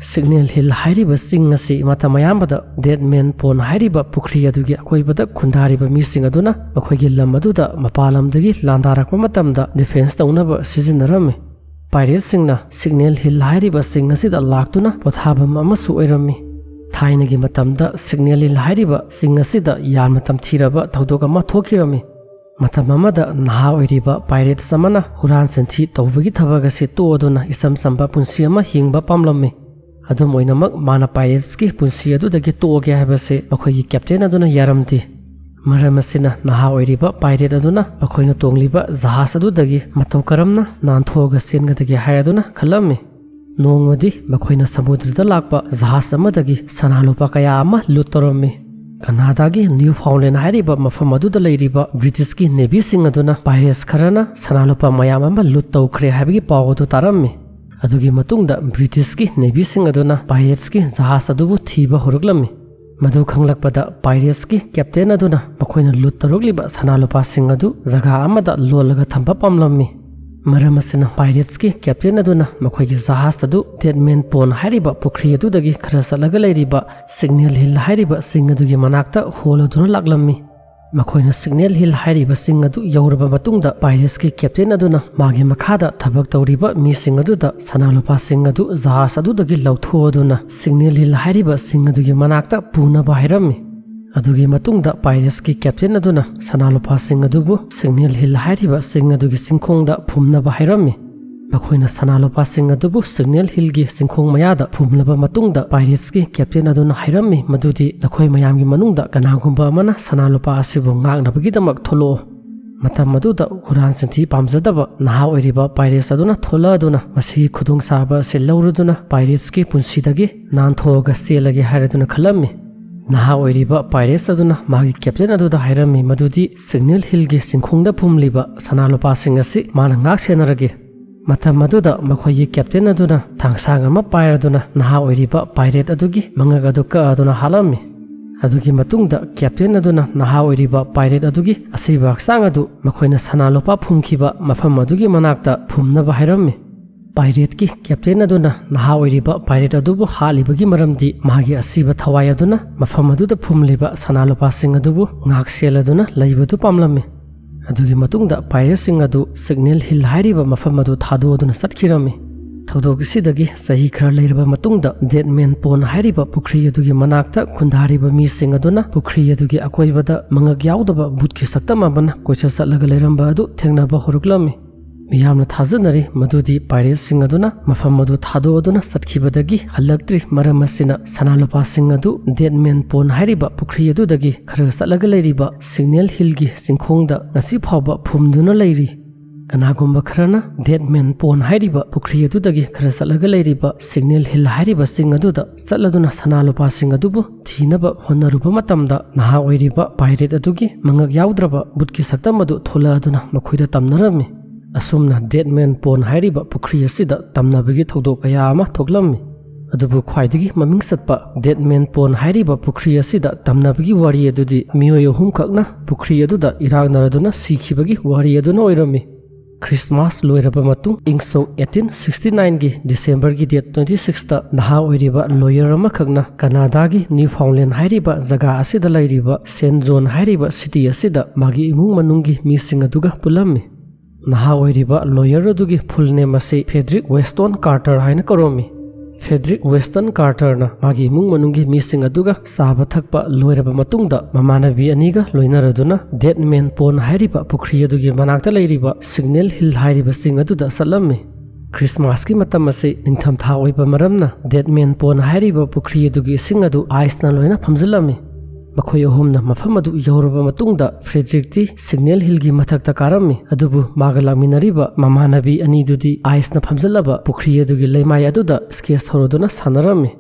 ꯁꯤꯒꯅꯦꯜ ꯍꯤꯜ ꯍꯥꯏꯔꯤꯕ ꯆꯤꯡ ꯑꯁꯤ ꯃꯇꯝ ꯑꯌꯥꯝꯕꯗ ꯗꯦꯠꯃꯦꯟ ꯄꯣꯟ ꯍꯥꯏꯔꯤꯕ ꯄꯨꯈ꯭ꯔꯤ ꯑꯗꯨꯒꯤ ꯑꯀꯣꯏꯕꯗ ꯈꯨꯟꯗꯥꯔꯤꯕ ꯃꯤꯁꯤꯡ ꯑꯗꯨꯅ ꯃꯈꯣꯏꯒꯤ ꯂꯝ ꯑꯗꯨꯗ ꯃꯄꯥꯟ ꯂꯝꯗꯒꯤ ꯂꯥꯟꯗꯥꯔꯛꯄ ꯃꯇꯝꯗ ꯗꯤꯐꯦꯟꯁ ꯇꯧꯅꯕ ꯁꯤꯖꯤꯟꯅꯔꯝꯃꯤ꯫ ꯄꯥꯏꯔꯦꯠꯁꯤꯡꯅ ꯁꯤꯒꯅꯦꯜ ꯍꯤꯜ ꯍꯥꯏꯔꯤꯕ ꯆꯤꯡ ꯑꯁꯤꯗ ꯂꯥꯛꯇꯨꯅ ꯄꯣꯊꯥꯐꯝ ꯑꯃꯁꯨ ꯑꯣꯏꯔꯝꯃꯤ꯫ ꯊꯥꯏꯅꯒꯤ ꯃꯇꯝꯗ ꯁꯤꯒꯅꯦꯜ ꯍꯤꯜ ꯍꯥꯏꯔꯤꯕ ꯆꯤꯡ ꯑꯁꯤꯗ ꯌꯥꯝꯅ ꯇꯝꯊꯤꯔꯕ ꯊꯧꯗꯣꯛ ꯑꯃ ꯊꯣꯛꯈꯤꯔꯝꯃꯤ꯫ ꯃꯇꯝ ꯑꯃꯗ ꯅꯍꯥ ꯑꯣꯏꯔꯤꯕ ꯄꯥꯏꯔꯦꯠꯁ ꯑꯃꯅ ꯍꯨꯔꯥꯟ ꯆꯤꯟꯊꯤ ꯇꯧꯕꯒꯤ ꯊꯕꯛ ꯑꯁꯤ ꯇꯣꯛꯑꯗꯨꯅ ꯏꯆꯝ ꯆꯝꯕ ꯄꯨꯟꯁꯤ ꯑꯃ ꯍꯤꯡꯕ ꯄꯥꯝꯂꯝꯃꯤ꯫ ꯑꯗꯨꯝ ꯑꯣꯏꯅꯃꯛ, ꯃꯥꯅ ꯄꯥꯏꯔꯦꯠꯁꯀꯤ ꯄꯨꯟꯁꯤ ꯑꯗꯨꯗꯒꯤ ꯇꯣꯛꯑꯒꯦ ꯍꯥꯏꯕꯁꯤ ꯃꯈꯣꯏꯒꯤ ꯀꯦꯞꯇꯦꯟ ꯑꯗꯨꯅ ꯌꯥꯔꯝꯗꯦ꯫ ꯃꯔꯝ ꯑꯁꯤꯅ, ꯅꯍꯥ ꯑꯣꯏꯔꯤꯕ ꯄꯥꯏꯔꯦꯠ ꯑꯗꯨꯅ ꯃꯈꯣꯏꯅ ꯇꯣꯡꯂꯤꯕ ꯖꯍꯥꯖ ꯑꯗꯨꯗꯒꯤ ꯃꯇꯧ ꯀꯔꯝꯅ ꯅꯥꯟꯊꯣꯛꯑꯒ ꯆꯦꯟꯒꯗꯒꯦ ꯍꯥꯏꯔꯗꯨꯅ ꯈꯜꯂꯝꯃꯤ꯫ ꯅꯣꯡꯃꯗꯤ ꯃꯈꯣꯏꯅ ꯁꯃꯨꯗ꯭ꯔꯗ ꯂꯥꯛꯄ ꯖꯍꯥꯖ ꯑꯃꯗꯒꯤ ꯁꯅꯥ ꯂꯨꯄꯥ ꯀꯌꯥ ꯑꯃ ꯂꯨꯠ ꯇꯧꯔꯝꯃꯤ꯫ ꯀꯅꯥꯗꯥꯒꯤ ꯅ꯭ꯌꯨ ꯐꯥꯎꯟꯂꯦꯟ ꯍꯥꯏꯔꯤꯕ ꯃꯐꯝ ꯑꯗꯨꯗ ꯂꯩꯔꯤꯕ ꯕ꯭ꯔꯤꯇꯤꯁꯀꯤ ꯅꯦꯚꯤꯁꯤꯡ ꯑꯗꯨꯅ ꯄꯥꯏꯔꯦꯠꯁ ꯈꯔꯅ ꯁꯅꯥ ꯂꯨꯄꯥ ꯃꯌꯥꯝ ꯑꯃ ꯂꯨꯠ ꯇꯧꯈ꯭ꯔꯦ ꯍꯥꯏꯕꯒꯤ ꯄꯥꯎ ꯑꯗꯨ ꯇꯥꯔꯝꯃꯤ꯫ ꯑꯗꯨꯒꯤ ꯃꯇꯨꯡꯗ ꯕ꯭ꯔꯤꯇꯤꯁꯀꯤ ꯅꯦꯚꯤꯁꯤꯡ ꯑꯗꯨꯅ ꯄꯥꯏꯔꯦꯠꯁꯀꯤ ꯖꯍꯥꯖ ꯑꯗꯨꯕꯨ ꯊꯤꯕ ꯍꯧꯔꯛꯂꯝꯃꯤ꯫ ꯃꯗꯨ ꯈꯪꯂꯛꯄꯗ ꯄꯥꯏꯔꯦꯠꯁꯀꯤ ꯀꯦꯞꯇꯦꯟ ꯑꯗꯨꯅ ꯃꯈꯣꯏꯅ ꯂꯨꯠ ꯇꯧꯔꯛꯂꯤꯕ ꯁꯅꯥ ꯂꯨꯄꯥꯁꯤꯡ ꯑꯗꯨ ꯖꯒꯥ ꯑꯃꯗ ꯂꯣꯜꯂꯒ ꯊꯝꯕ ꯄꯥꯝꯂꯝꯃꯤ꯫ ꯃꯔꯝ ꯑꯁꯤꯅ, ꯄꯥꯏꯔꯦꯠꯁꯀꯤ ꯀꯦꯞꯇꯦꯟ ꯑꯗꯨꯅ ꯃꯈꯣꯏꯒꯤ ꯖꯍꯥꯖ ꯑꯗꯨ ꯗꯦꯠꯃꯦꯟ ꯄꯣꯟ ꯍꯥꯏꯔꯤꯕ ꯄꯨꯈ꯭ꯔꯤ ꯑꯗꯨꯗꯒꯤ ꯈꯔ ꯆꯠꯂꯒ ꯂꯩꯔꯤꯕ ꯁꯤꯒꯅꯦꯜ ꯍꯤꯜ ꯍꯥꯏꯔꯤꯕ ꯆꯤꯡ ꯑꯗꯨꯒꯤ ꯃꯅꯥꯛꯇ ꯍꯣꯜꯂꯗꯨꯅ ꯂꯥꯛꯂꯝꯃꯤ꯫ ꯃꯈꯣꯏꯅ ꯁꯤꯒꯅꯦꯜ ꯍꯤꯜ ꯍꯥꯏꯔꯤꯕ ꯆꯤꯡ ꯑꯗꯨ ꯌꯧꯔꯕ ꯃꯇꯨꯡꯗ, ꯄꯥꯏꯔꯦꯠꯁꯀꯤ ꯀꯦꯞꯇꯦꯟ ꯑꯗꯨꯅ ꯃꯥꯒꯤ ꯃꯈꯥꯗ ꯊꯕꯛ ꯇꯧꯔꯤꯕ ꯃꯤꯁꯤꯡ ꯑꯗꯨꯗ ꯁꯅꯥ ꯂꯨꯄꯥꯁꯤꯡ ꯑꯗꯨ ꯖꯍꯥꯖ ꯑꯗꯨꯗꯒꯤ ꯂꯧꯊꯣꯛꯑꯗꯨꯅ ꯁꯤꯒꯅꯦꯜ ꯍꯤꯜ ꯍꯥꯏꯔꯤꯕ ꯆꯤꯡ ꯑꯗꯨꯒꯤ ꯃꯅꯥꯛꯇ ꯄꯨꯅꯕ ꯍꯥꯏꯔꯝꯃꯤ꯫ ꯑꯗꯨꯒꯤ ꯃꯇꯨꯡꯗ ꯄꯥꯏꯔꯦꯠꯁꯀꯤ ꯀꯦꯞꯇꯦꯟ ꯑꯗꯨꯅ ꯁꯅꯥ ꯂꯨꯄꯥꯁꯤꯡ ꯑꯗꯨꯕꯨ ꯁꯤꯒꯅꯦꯜ ꯍꯤꯜ ꯍꯥꯏꯔꯤꯕ ꯆꯤꯡ ꯑꯗꯨꯒꯤ ꯆꯤꯡꯈꯣꯡꯗ ꯐꯨꯝꯅꯕ ꯍꯥꯏꯔꯝꯃꯤ꯫ ꯃꯈꯣꯏꯅ ꯁꯅꯥ ꯂꯨꯄꯥꯁꯤꯡ ꯑꯗꯨꯕꯨ ꯁꯤꯒꯅꯦꯜ ꯍꯤꯜꯒꯤ ꯆꯤꯡꯈꯣꯡ ꯃꯌꯥꯗ ꯐꯨꯝꯂꯕ ꯃꯇꯨꯡꯗ, ꯄꯥꯏꯔꯦꯠꯁꯀꯤ ꯀꯦꯞꯇꯦꯟ ꯑꯗꯨꯅ ꯍꯥꯏꯔꯝꯃꯤ ꯃꯗꯨꯗꯤ ꯅꯈꯣꯏ ꯃꯌꯥꯝꯒꯤ ꯃꯅꯨꯡꯗ ꯀꯅꯥꯒꯨꯝꯕ ꯑꯃꯅ ꯁꯅꯥ ꯂꯨꯄꯥ ꯑꯁꯤꯕꯨ ꯉꯥꯛꯅꯕꯒꯤꯗꯃꯛ ꯊꯣꯛꯂꯛꯑꯣ꯫ ꯃꯇꯝ ꯑꯗꯨꯗ ꯍꯨꯔꯥꯟ ꯆꯤꯟꯊꯤ ꯄꯥꯝꯖꯗꯕ ꯅꯍꯥ ꯑꯣꯏꯔꯤꯕ ꯄꯥꯏꯔꯦꯠꯁ ꯑꯗꯨꯅ ꯊꯣꯛꯂꯛꯑꯗꯨꯅ ꯃꯁꯤꯒꯤ ꯈꯨꯗꯣꯡꯆꯥꯕ ꯑꯁꯤ ꯂꯧꯔꯗꯨꯅ ꯄꯥꯏꯔꯦꯠꯁꯀꯤ ꯄꯨꯟꯁꯤꯗꯒꯤ ꯅꯥꯟꯊꯣꯛꯑꯒ ꯆꯦꯜꯂꯒꯦ ꯍꯥꯏꯔꯗꯨꯅ ꯈꯜꯂꯝꯃꯤ꯫ ꯅꯍꯥ ꯑꯣꯏꯔꯤꯕ ꯄꯥꯏꯔꯦꯠꯁ ꯑꯗꯨꯅ ꯃꯥꯒꯤ ꯀꯦꯞꯇꯦꯟ ꯑꯗꯨꯗ ꯍꯥꯏꯔꯝꯃꯤ ꯃꯗꯨꯗꯤ ꯁꯤꯒꯅꯦꯜ ꯍꯤꯜꯒꯤ ꯆꯤꯡꯈꯣꯡꯗ ꯐꯨꯝꯂꯤꯕ ꯁꯅꯥ ꯂꯨꯄꯥꯁꯤꯡ ꯑꯁꯤ ꯃꯥꯅ ꯉꯥꯛ ꯁꯦꯟꯅꯔꯒꯦ꯫ ꯃꯇꯝ ꯑꯗꯨꯗ ꯃꯈꯣꯏꯒꯤ ꯀꯦꯞꯇꯦꯟ ꯑꯗꯨꯅ ꯊꯥꯡꯁꯥꯡ ꯑꯃ ꯄꯥꯏꯔꯗꯨꯅ ꯅꯍꯥ ꯑꯣꯏꯔꯤꯕ ꯄꯥꯏꯔꯦꯠ ꯑꯗꯨꯒꯤ ꯃꯉꯛ ꯑꯗꯨ ꯀꯛꯑꯗꯨꯅ ꯍꯥꯠꯂꯝꯃꯤ꯫ ꯑꯗꯨꯒꯤ ꯃꯇꯨꯡꯗ ꯀꯦꯞꯇꯦꯟ ꯑꯗꯨꯅ ꯅꯍꯥ ꯑꯣꯏꯔꯤꯕ ꯄꯥꯏꯔꯦꯠ ꯑꯗꯨꯒꯤ ꯑꯁꯤꯕ ꯍꯛꯆꯥꯡ ꯑꯗꯨ ꯃꯈꯣꯏꯅ ꯁꯅꯥ ꯂꯨꯄꯥ ꯐꯨꯝꯈꯤꯕ ꯃꯐꯝ ꯑꯗꯨꯒꯤ ꯃꯅꯥꯛꯇ ꯐꯨꯝꯅꯕ ꯍꯥꯏꯔꯝꯃꯤ꯫ ꯄꯥꯏꯔꯦꯠꯀꯤ ꯀꯦꯞꯇꯦꯟ ꯑꯗꯨꯅ ꯅꯍꯥ ꯑꯣꯏꯔꯤꯕ ꯄꯥꯏꯔꯦꯠ ꯑꯗꯨꯕꯨ ꯍꯥꯠꯂꯤꯕꯒꯤ ꯃꯔꯝꯗꯤ ꯃꯥꯒꯤ ꯑꯁꯤꯕ ꯊꯋꯥꯏ ꯑꯗꯨꯅ ꯃꯐꯝ ꯑꯗꯨꯗ ꯐꯨꯝꯂꯤꯕ ꯁꯅꯥ ꯂꯨꯄꯥꯁꯤꯡ ꯑꯗꯨꯕꯨ ꯉꯥꯛ ꯁꯦꯜꯂꯗꯨꯅ ꯂꯩꯕꯗꯨ ꯄꯥꯝꯂꯝꯃꯤ꯫ ꯑꯗꯨꯒꯤ ꯃꯇꯨꯡꯗ ꯄꯥꯏꯔꯦꯠꯁꯤꯡ ꯑꯗꯨ ꯁꯤꯒꯅꯦꯜ ꯍꯤꯜ ꯍꯥꯏꯔꯤꯕ ꯃꯐꯝ ꯑꯗꯨ ꯊꯥꯗꯣꯛꯑꯗꯨꯅ ꯆꯠꯈꯤꯔꯝꯃꯤ꯫ ꯊꯧꯗꯣꯛ ꯑꯁꯤꯗꯒꯤ ꯆꯍꯤ ꯈꯔ ꯂꯩꯔꯕ ꯃꯇꯨꯡꯗ ꯗꯦꯠꯃꯦꯟ ꯄꯣꯟ ꯍꯥꯏꯔꯤꯕ ꯄꯨꯈ꯭ꯔꯤ ꯑꯗꯨꯒꯤ ꯃꯅꯥꯛꯇ ꯈꯨꯟꯗꯥꯔꯤꯕ ꯃꯤꯁꯤꯡ ꯑꯗꯨꯅ ꯄꯨꯈ꯭ꯔꯤ ꯑꯗꯨꯒꯤ ꯑꯀꯣꯏꯕꯗ ꯃꯉꯛ ꯌꯥꯎꯗꯕ ꯚꯨꯠꯀꯤ ꯁꯛꯇꯝ ꯑꯃꯅ ꯀꯣꯏꯆꯠ ꯆꯠꯂꯒ ꯂꯩꯔꯝꯕ ꯑꯗꯨ ꯊꯦꯡꯅꯕ ꯍꯧꯔꯛꯂꯝꯃꯤ꯫ ꯃꯤꯌꯥꯝꯅ ꯊꯥꯖꯅꯔꯤ ꯃꯗꯨꯗꯤ ꯄꯥꯏꯔꯦꯠꯁꯤꯡ ꯑꯗꯨꯅ ꯃꯐꯝ ꯑꯗꯨ ꯊꯥꯗꯣꯛꯑꯗꯨꯅ ꯆꯠꯈꯤꯕꯗꯒꯤ ꯍꯜꯂꯛꯇ꯭ꯔꯤ꯫ ꯃꯔꯝ ꯑꯁꯤꯅ ꯁꯅꯥ ꯂꯨꯄꯥꯁꯤꯡ ꯑꯗꯨ ꯗꯦꯠꯃꯦꯟ ꯄꯣꯟ ꯍꯥꯏꯔꯤꯕ ꯄꯨꯈ꯭ꯔꯤ ꯑꯗꯨꯗꯒꯤ ꯈꯔ ꯆꯠꯂꯒ ꯂꯩꯔꯤꯕ ꯁꯤꯒꯅꯦꯜ ꯍꯤꯜꯒꯤ ꯆꯤꯡꯈꯣꯡꯗ ꯉꯁꯤ ꯐꯥꯎꯕ ꯐꯨꯝꯗꯨꯅ ꯂꯩꯔꯤ꯫ ꯀꯅꯥꯒꯨꯝꯕ ꯈꯔꯅ ꯗꯦꯠꯃꯦꯟ ꯄꯣꯟ ꯍꯥꯏꯔꯤꯕ ꯄꯨꯈ꯭ꯔꯤ ꯑꯗꯨꯗꯒꯤ ꯈꯔ ꯆꯠꯂꯒ ꯂꯩꯔꯤꯕ ꯁꯤꯒꯅꯦꯜ ꯍꯤꯜ ꯍꯥꯏꯔꯤꯕ ꯆꯤꯡ ꯑꯗꯨꯗ ꯆꯠꯂꯗꯨꯅ ꯁꯅꯥ ꯂꯨꯄꯥꯁꯤꯡ ꯑꯗꯨꯕꯨ ꯊꯤꯅꯕ ꯍꯣꯠꯅꯔꯨꯕ ꯃꯇꯝꯗ ꯅꯍꯥ ꯑꯣꯏꯔꯤꯕ ꯄꯥꯏꯔꯦꯠ ꯑꯗꯨꯒꯤ ꯃꯉꯛ ꯌꯥꯎꯗ꯭ꯔꯕ ꯕꯨꯠꯀꯤ ꯁꯛꯇꯝ ꯑꯗꯨ ꯊꯣꯛꯂꯛꯑꯗꯨꯅ ꯃꯈꯣꯏꯗ ꯇꯝꯅꯔꯝꯃꯤ꯫ ꯑꯁꯨꯝꯅ ꯗꯦꯠꯃꯦꯟ ꯄꯣꯟ ꯍꯥꯏꯔꯤꯕ ꯄꯨꯈ꯭ꯔꯤ ꯑꯁꯤꯗ ꯇꯝꯅꯕꯒꯤ ꯊꯧꯗꯣꯛ ꯀꯌꯥ ꯑꯃ ꯊꯣꯛꯂꯝꯃꯤ꯫ ꯑꯗꯨꯕꯨ ꯈ꯭ꯋꯥꯏꯗꯒꯤ ꯃꯃꯤꯡ ꯆꯠꯄ ꯗꯦꯠꯃꯦꯟ ꯄꯣꯟ ꯍꯥꯏꯔꯤꯕ ꯄꯨꯈ꯭ꯔꯤ ꯑꯁꯤꯗ ꯇꯝꯅꯕꯒꯤ ꯋꯥꯔꯤ ꯑꯗꯨꯗꯤ ꯃꯤꯑꯣꯏ ꯑꯍꯨꯝꯈꯛꯅ ꯄꯨꯈ꯭ꯔꯤ ꯑꯗꯨꯗ ꯏꯔꯥꯛꯅꯔꯗꯨꯅ ꯁꯤꯈꯤꯕꯒꯤ ꯋꯥꯔꯤ ꯑꯗꯨꯅ ꯑꯣꯏꯔꯝꯃꯤ꯫ ꯈ꯭ꯔꯤꯁꯃꯥꯁ ꯂꯣꯏꯔꯕ ꯃꯇꯨꯡ ꯏꯪ ꯁꯣꯛ eighteen sixty nineꯒꯤ ꯗꯤꯁꯦꯝꯕꯔꯒꯤ date twenty sixꯇ ꯅꯍꯥ ꯑꯣꯏꯔꯤꯕ ꯂꯣꯌꯔ ꯑꯃꯈꯛꯅ ꯀꯅꯥꯗꯥꯒꯤ ꯅ꯭ꯌꯨꯐꯥꯎꯟꯂꯦꯟ ꯍꯥꯏꯔꯤꯕ ꯖꯒꯥ ꯑꯁꯤꯗ ꯂꯩꯔꯤꯕ ꯁꯦꯟ ꯖꯣꯟ ꯍꯥꯏꯔꯤꯕ ꯁꯤꯇꯤ ꯑꯁꯤꯗ ꯃꯥꯒꯤ ꯏꯃꯨꯡ ꯃꯅꯨꯡꯒꯤ ꯃꯤꯁꯤꯡ ꯑꯗꯨꯒ ꯄꯨꯜꯂꯝꯃꯤ꯫ ꯅꯍꯥ ꯑꯣꯏꯔꯤꯕ ꯂꯣꯌꯔ ꯑꯗꯨꯒꯤ ꯐꯨꯜ ꯅꯦꯝ ꯑꯁꯤ ꯐꯦꯗ꯭ꯔꯤꯛ ꯋꯦꯁꯇꯣꯟ ꯀꯥꯔꯇꯔ ꯍꯥꯏꯅ ꯀꯧꯔꯝꯃꯤ꯫ ꯐꯦꯗ꯭ꯔꯤꯛ ꯋꯦꯁꯇꯟ ꯀꯥꯔꯇꯔꯅ ꯃꯥꯒꯤ ꯏꯃꯨꯡ ꯃꯅꯨꯡꯒꯤ ꯃꯤꯁꯤꯡ ꯑꯗꯨꯒ ꯆꯥꯕ ꯊꯛꯄ ꯂꯣꯏꯔꯕ ꯃꯇꯨꯡꯗ ꯃꯃꯥꯟꯅꯕꯤ ꯑꯅꯤꯒ ꯂꯣꯏꯅꯔꯗꯨꯅ ꯗꯦꯠꯃꯦꯟ ꯄꯣꯟ ꯍꯥꯏꯔꯤꯕ ꯄꯨꯈ꯭ꯔꯤ ꯑꯗꯨꯒꯤ ꯃꯅꯥꯛꯇ ꯂꯩꯔꯤꯕ ꯁꯤꯒꯅꯦꯜ ꯍꯤꯜ ꯍꯥꯏꯔꯤꯕ ꯆꯤꯡ ꯑꯗꯨꯗ ꯆꯠꯂꯝꯃꯤ꯫ ꯈ꯭ꯔꯤꯁꯃꯥꯁꯀꯤ ꯃꯇꯝ ꯑꯁꯤ ꯅꯤꯡꯊꯝꯊꯥ ꯑꯣꯏꯕ ꯃꯔꯝꯅ, ꯗꯦꯠꯃꯦꯟ ꯄꯣꯟ ꯍꯥꯏꯔꯤꯕ ꯄꯨꯈ꯭ꯔꯤ ꯑꯗꯨꯒꯤ ꯏꯁꯤꯡ ꯑꯗꯨ ꯑꯥꯏꯁꯅ ꯂꯣꯏꯅ ꯐꯝꯖꯤꯜꯂꯝꯃꯤ꯫ ꯃꯈꯣꯏ ꯑꯍꯨꯝꯅ ꯃꯐꯝ ꯑꯗꯨ ꯌꯧꯔꯕ ꯃꯇꯨꯡꯗ, ꯐ꯭ꯔꯦꯗ꯭ꯔꯤꯛꯇꯤ ꯁꯤꯒꯅꯦꯜ ꯍꯤꯜꯒꯤ ꯃꯊꯛꯇ ꯀꯥꯔꯝꯃꯤ, ꯑꯗꯨꯕꯨ ꯃꯥꯒ ꯂꯥꯛꯃꯤꯟꯅꯔꯤꯕ ꯃꯃꯥꯟꯅꯕꯤ ꯑꯅꯤꯗꯨꯗꯤ ꯑꯥꯏꯁꯅ ꯐꯝꯖꯤꯜꯂꯕ ꯄꯨꯈ꯭ꯔꯤ ꯑꯗꯨꯒꯤ ꯂꯩꯃꯥꯏ ꯑꯗꯨꯗ ꯁ꯭ꯀꯦꯠꯁ ꯊꯧꯔꯗꯨꯅ ꯁꯥꯟꯅꯔꯝꯃꯤ꯫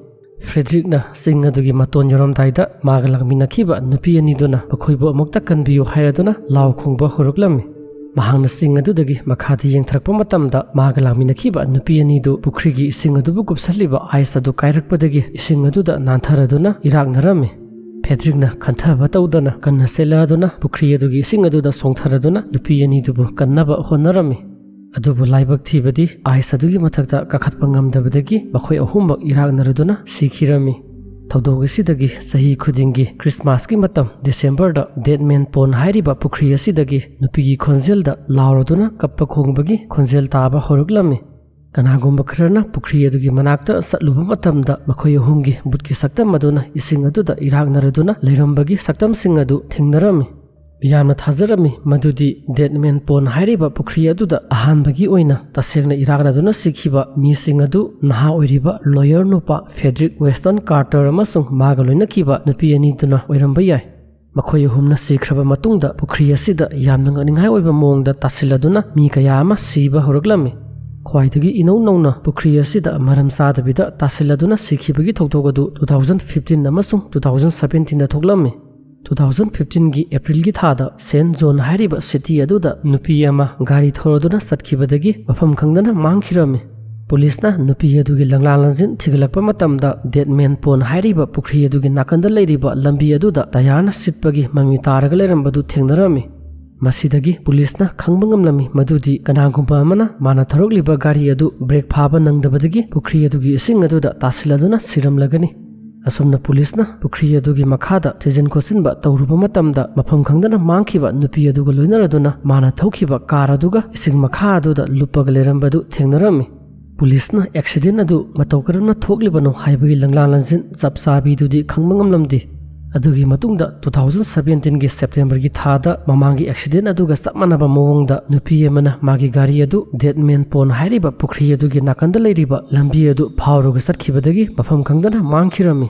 ꯐ꯭ꯔꯦꯗ꯭ꯔꯤꯛꯅ ꯆꯤꯡ ꯑꯗꯨꯒꯤ ꯃꯇꯣꯟ ꯌꯧꯔꯝꯗꯥꯏꯗ, ꯃꯥꯒ ꯂꯥꯛꯃꯤꯟꯅꯈꯤꯕ ꯅꯨꯄꯤ ꯑꯅꯤꯗꯨꯅ ꯃꯈꯣꯏꯕꯨ ꯑꯃꯨꯛꯇ ꯀꯟꯕꯤꯌꯨ ꯍꯥꯏꯔꯗꯨꯅ ꯂꯥꯎ ꯈꯣꯡꯕ ꯍꯧꯔꯛꯂꯝꯃꯤ꯫ ꯃꯍꯥꯛꯅ ꯆꯤꯡ ꯑꯗꯨꯗꯒꯤ ꯃꯈꯥꯗ ꯌꯦꯡꯊꯔꯛꯄ ꯃꯇꯝꯗ, ꯃꯥꯒ ꯂꯥꯛꯃꯤꯟꯅꯈꯤꯕ ꯅꯨꯄꯤ ꯑꯅꯤꯗꯨ ꯄꯨꯈ꯭ꯔꯤꯒꯤ ꯏꯁꯤꯡ ꯑꯗꯨꯕꯨ ꯀꯨꯞꯁꯜꯂꯤꯕ ꯑꯥꯏꯁ ꯑꯗꯨ ꯀꯥꯏꯔꯛꯄꯗꯒꯤ ꯏꯁꯤꯡ ꯑꯗꯨꯗ ꯅꯥꯟꯊꯔꯗꯨꯅ ꯏꯔꯥꯛꯅꯔꯝꯃꯤ꯫ ꯐ꯭ꯔꯦꯗ꯭ꯔꯤꯛꯅ ꯈꯟꯊꯕ ꯇꯧꯗꯅ ꯀꯟꯅ ꯆꯦꯜꯂꯛꯑꯗꯨꯅ ꯄꯨꯈ꯭ꯔꯤ ꯑꯗꯨꯒꯤ ꯏꯁꯤꯡ ꯑꯗꯨꯗ ꯆꯣꯡꯊꯔꯗꯨꯅ ꯅꯨꯄꯤ ꯑꯅꯤꯗꯨꯕꯨ ꯀꯟꯅꯕ ꯍꯣꯠꯅꯔꯝꯃꯤ꯫ ꯑꯗꯨꯕꯨ ꯂꯥꯏꯕꯛ ꯊꯤꯕꯗꯤ, ꯑꯥꯏꯁ ꯑꯗꯨꯒꯤ ꯃꯊꯛꯇ ꯀꯥꯈꯠꯄ ꯉꯝꯗꯕꯗꯒꯤ ꯃꯈꯣꯏ ꯑꯍꯨꯝꯃꯛ ꯏꯔꯥꯛꯅꯔꯗꯨꯅ ꯁꯤꯈꯤꯔꯝꯃꯤ꯫ ꯊꯧꯗꯣꯛ ꯑꯁꯤꯗꯒꯤ ꯆꯍꯤ ꯈꯨꯗꯤꯡꯒꯤ ꯈ꯭ꯔꯤꯁꯃꯥꯁꯀꯤ ꯃꯇꯝ ꯗꯤꯁꯦꯝꯕꯔꯗ ꯗꯦꯠꯃꯦꯟ ꯄꯣꯟ ꯍꯥꯏꯔꯤꯕ ꯄꯨꯈ꯭ꯔꯤ ꯑꯁꯤꯗꯒꯤ ꯅꯨꯄꯤꯒꯤ ꯈꯣꯟꯖꯦꯜꯗ ꯂꯥꯎꯔꯗꯨꯅ ꯀꯞꯄ ꯈꯣꯡꯕꯒꯤ ꯈꯣꯟꯖꯦꯜ ꯇꯥꯕ ꯍꯧꯔꯛꯂꯝꯃꯤ꯫ ꯀꯅꯥꯒꯨꯝꯕ ꯈꯔꯅ ꯄꯨꯈ꯭ꯔꯤ ꯑꯗꯨꯒꯤ ꯃꯅꯥꯛꯇ ꯆꯠꯂꯨꯕ ꯃꯇꯝꯗ, ꯃꯈꯣꯏ ꯑꯍꯨꯝꯒꯤ ꯕꯨꯠꯀꯤ ꯁꯛꯇꯝ ꯑꯗꯨꯅ ꯏꯁꯤꯡ ꯑꯗꯨꯗ ꯏꯔꯥꯛꯅꯔꯗꯨꯅ ꯂꯩꯔꯝꯕꯒꯤ ꯁꯛꯇꯝꯁꯤꯡ ꯑꯗꯨ ꯊꯦꯡꯅꯔꯝꯃꯤ꯫ ꯃꯤꯌꯥꯝꯅ ꯊꯥꯖꯔꯝꯃꯤ ꯃꯗꯨꯗꯤ ꯗꯦꯠꯃꯦꯟ ꯄꯣꯟ ꯍꯥꯏꯔꯤꯕ ꯄꯨꯈ꯭ꯔꯤ ꯑꯗꯨꯗ ꯑꯍꯥꯟꯕꯒꯤ ꯑꯣꯏꯅ ꯇꯁꯦꯡꯅ ꯏꯔꯥꯛꯅꯗꯨꯅ ꯁꯤꯈꯤꯕ ꯃꯤꯁꯤꯡ ꯑꯗꯨ ꯅꯍꯥ ꯑꯣꯏꯔꯤꯕ ꯂꯣꯌꯔ ꯅꯨꯄꯥ ꯐ꯭ꯔꯦꯗ꯭ꯔꯤꯛ ꯋꯦꯁꯇꯟ ꯀꯥꯔꯇꯔ ꯑꯃꯁꯨꯡ ꯃꯥꯒ ꯂꯣꯏꯅꯈꯤꯕ ꯅꯨꯄꯤ ꯑꯅꯤꯗꯨꯅ ꯑꯣꯏꯔꯝꯕ ꯌꯥꯏ꯫ ꯃꯈꯣꯏ ꯑꯍꯨꯝꯅ ꯁꯤꯈ꯭ꯔꯕ ꯃꯇꯨꯡꯗ, ꯄꯨꯈ꯭ꯔꯤ ꯑꯁꯤꯗ ꯌꯥꯝꯅ ꯉꯛꯅꯤꯡꯉꯥꯏ ꯑꯣꯏꯕ ꯃꯑꯣꯡꯗ ꯇꯥꯁꯤꯜꯂꯗꯨꯅ ꯃꯤ ꯀꯌꯥ ꯑꯃ ꯁꯤꯕ ꯍꯧꯔꯛꯂꯝꯃꯤ꯫ ꯈ꯭ꯋꯥꯏꯗꯒꯤ ꯏꯅꯧ ꯅꯧꯅ ꯄꯨꯈ꯭ꯔꯤ ꯑꯁꯤꯗ ꯃꯔꯝ ꯆꯥꯗꯕꯤꯗ ꯇꯥꯁꯤꯜꯂꯗꯨꯅ ꯁꯤꯈꯤꯕꯒꯤ ꯊꯧꯗꯣꯛ ꯑꯗꯨ ꯇꯨ ꯊꯥꯎꯖꯟ ꯐꯤꯐꯇꯤꯟ ꯑꯃꯁꯨꯡ ꯇꯨ ꯊꯥꯎꯖꯟ ꯁꯕꯦꯟꯇꯤꯟꯗ ꯊꯣꯛꯂꯝꯃꯤ꯫ ꯇꯨ ꯊꯥꯎꯖꯟ ꯐꯤꯐꯇꯤꯟꯒꯤ ꯑꯦꯄ꯭ꯔꯤꯜꯒꯤ ꯊꯥꯗ ꯁꯦꯟ ꯖꯣꯟ ꯍꯥꯏꯔꯤꯕ ꯁꯤꯇꯤ ꯑꯗꯨꯗ ꯅꯨꯄꯤ ꯑꯃ ꯒꯥꯔꯤ ꯊꯧꯔꯗꯨꯅ ꯆꯠꯈꯤꯕꯗꯒꯤ ꯃꯐꯝ ꯈꯪꯗꯅ ꯃꯥꯡꯈꯤꯔꯝꯃꯤ꯫ ꯄꯨꯂꯤꯁꯅ ꯅꯨꯄꯤ ꯑꯗꯨꯒꯤ ꯂꯪꯂꯥ ꯂꯪꯖꯤꯟ ꯊꯤꯒꯠꯂꯛꯄ ꯃꯇꯝꯗ, ꯗꯦꯠꯃꯦꯟ ꯄꯣꯟ ꯍꯥꯏꯔꯤꯕ ꯄꯨꯈ꯭ꯔꯤ ꯑꯗꯨꯒꯤ ꯅꯥꯀꯟꯗ ꯂꯩꯔꯤꯕ ꯂꯝꯕꯤ ꯑꯗꯨꯗ ꯇꯌꯥꯔꯅ ꯁꯤꯠꯄꯒꯤ ꯃꯃꯤ ꯇꯥꯔꯒ ꯂꯩꯔꯝꯕꯗꯨ ꯊꯦꯡꯅꯔꯝꯃꯤ꯫ ꯃꯁꯤꯗꯒꯤ ꯄꯨꯂꯤꯁꯅ ꯈꯪꯕ ꯉꯝꯂꯝꯃꯤ ꯃꯗꯨꯗꯤ ꯀꯅꯥꯒꯨꯝꯕ ꯑꯃꯅ ꯃꯥꯅ ꯊꯧꯔꯛꯂꯤꯕ ꯒꯥꯔꯤ ꯑꯗꯨ ꯕ꯭ꯔꯦꯛ ꯐꯥꯕ ꯅꯪꯗꯕꯗꯒꯤ ꯄꯨꯈ꯭ꯔꯤ ꯑꯗꯨꯒꯤ ꯏꯁꯤꯡ ꯑꯗꯨꯗ ꯇꯥꯁꯤꯜꯂꯗꯨꯅ ꯁꯤꯔꯝꯂꯒꯅꯤ꯫ ꯑꯁꯨꯝꯅ ꯄꯨꯂꯤꯁꯅ ꯄꯨꯈ꯭ꯔꯤ ꯑꯗꯨꯒꯤ ꯃꯈꯥꯗ ꯊꯤꯖꯤꯟ ꯈꯣꯠꯆꯤꯟꯕ ꯇꯧꯔꯨꯕ ꯃꯇꯝꯗ, ꯃꯐꯝ ꯈꯪꯗꯅ ꯃꯥꯡꯈꯤꯕ ꯅꯨꯄꯤ ꯑꯗꯨꯒ ꯂꯣꯏꯅꯔꯗꯨꯅ ꯃꯥꯅ ꯊꯧꯈꯤꯕ ꯀꯥꯔ ꯑꯗꯨꯒ ꯏꯁꯤꯡ ꯃꯈꯥ ꯑꯗꯨꯗ ꯂꯨꯞꯄꯒ ꯂꯩꯔꯝꯕꯗꯨ ꯊꯦꯡꯅꯔꯝꯃꯤ꯫ ꯄꯨꯂꯤꯁꯅ ꯑꯦꯛꯁꯤꯗꯦꯟ ꯑꯗꯨ ꯃꯇꯧ ꯀꯔꯝꯅ ꯊꯣꯛꯂꯤꯕꯅꯣ ꯍꯥꯏꯕꯒꯤ ꯂꯪꯂꯥ ꯂꯪꯖꯤꯟ ꯆꯞ ꯆꯥꯕꯤꯗꯨꯗꯤ ꯈꯪꯕ ꯉꯝꯂꯝꯗꯦ꯫ ꯑꯗꯨꯒꯤ ꯃꯇꯨꯡꯗ two thousand seventeen ꯒꯤ September ꯒꯤ ꯊꯥꯗ ꯃꯃꯥꯡꯒꯤ accident ꯑꯗꯨꯒ ꯆꯞ ꯃꯥꯟꯅꯕ ꯃꯑꯣꯡꯗ ꯅꯨꯄꯤ ꯑꯃꯅ ꯃꯥꯒꯤ ꯒꯥꯔꯤ ꯑꯗꯨ Dead Man Pond ꯍꯥꯏꯔꯤꯕ ꯄꯨꯈ꯭ꯔꯤ ꯑꯗꯨꯒꯤ ꯅꯥꯀꯟꯗ ꯂꯩꯔꯤꯕ ꯂꯝꯕꯤ ꯑꯗꯨ ꯐꯥꯎꯔꯒ ꯆꯠꯈꯤꯕꯗꯒꯤ ꯃꯐꯝ ꯈꯪꯗꯅ ꯃꯥꯡꯈꯤꯔꯝꯃꯤ꯫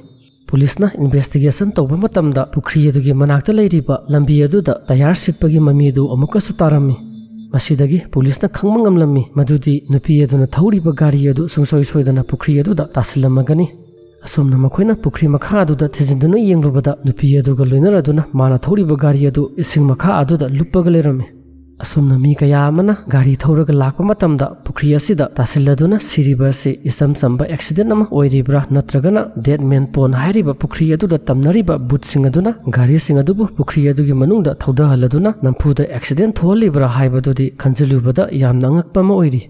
ꯄꯨꯂꯤꯁꯅ investigation ꯇꯧꯕ ꯃꯇꯝꯗ ꯄꯨꯈ꯭ꯔꯤ ꯑꯗꯨꯒꯤ ꯃꯅꯥꯛꯇ ꯂꯩꯔꯤꯕ ꯂꯝꯕꯤ ꯑꯗꯨꯗ tyre ꯁꯤꯠꯄꯒꯤ ꯃꯃꯤꯗꯨ ꯑꯃꯨꯛꯀꯁꯨ ꯇꯥꯔꯝꯃꯤ꯫ ꯃꯁꯤꯗꯒꯤ ꯄꯨꯂꯤꯁꯅ ꯈꯪꯕ ꯉꯝꯂꯝꯃꯤ ꯃꯗꯨꯗꯤ ꯅꯨꯄꯤ ꯑꯗꯨꯅ ꯊꯧꯔꯤꯕ ꯒꯥꯔꯤ ꯑꯗꯨ ꯁꯨꯡꯁꯣꯏ ꯁꯣꯏꯗꯅ ꯄꯨꯈ꯭ꯔꯤ ꯑꯗꯨꯗ ꯇꯥꯁꯤꯜꯂꯝꯃꯒꯅꯤ꯫ ꯑꯁꯨꯝꯅ ꯃꯈꯣꯏꯅ ꯄꯨꯈ꯭ꯔꯤ ꯃꯈꯥ ꯑꯗꯨꯗ ꯊꯤꯖꯤꯟꯗꯨꯅ ꯌꯦꯡꯂꯨꯕꯗ ꯅꯨꯄꯤ ꯑꯗꯨꯒ ꯂꯣꯏꯅꯔꯗꯨꯅ ꯃꯥꯅ ꯊꯧꯔꯤꯕ ꯒꯥꯔꯤ ꯑꯗꯨ ꯏꯁꯤꯡ ꯃꯈꯥ ꯑꯗꯨꯗ ꯂꯨꯞꯄꯒ ꯂꯩꯔꯝꯃꯤ꯫ ꯑꯁꯨꯝꯅ ꯃꯤ ꯀꯌꯥ ꯑꯃꯅ ꯒꯥꯔꯤ ꯊꯧꯔꯒ ꯂꯥꯛꯄ ꯃꯇꯝꯗ ꯄꯨꯈ꯭ꯔꯤ ꯑꯁꯤꯗ ꯇꯥꯁꯤꯜꯂꯗꯨꯅ ꯁꯤꯔꯤꯕ ꯑꯁꯤ ꯏꯆꯝ ꯆꯝꯕ accident ꯑꯃ ꯑꯣꯏꯔꯤꯕ꯭ꯔꯥ ꯅꯠꯇ꯭ꯔꯒꯅ Dead Man Pond ꯍꯥꯏꯔꯤꯕ ꯄꯨꯈ꯭ꯔꯤ ꯑꯗꯨꯗ ꯇꯝꯅꯔꯤꯕ ꯚꯨꯠꯁꯤꯡ ꯑꯗꯨꯅ ꯒꯥꯔꯤꯁꯤꯡ ꯑꯗꯨꯕꯨ ꯄꯨꯈ꯭ꯔꯤ ꯑꯗꯨꯒꯤ ꯃꯅꯨꯡꯗ ꯊꯧꯗꯍꯜꯂꯗꯨꯅ ꯅꯝꯐꯨꯗ accident ꯊꯣꯛꯍꯜꯂꯤꯕ꯭ꯔꯥ ꯍꯥꯏꯕꯗꯨꯗꯤ ꯈꯟꯖꯤꯜꯂꯨꯕꯗ ꯌꯥꯝꯅ ꯑꯉꯛꯄ ꯑꯃ ꯑꯣꯏꯔꯤ꯫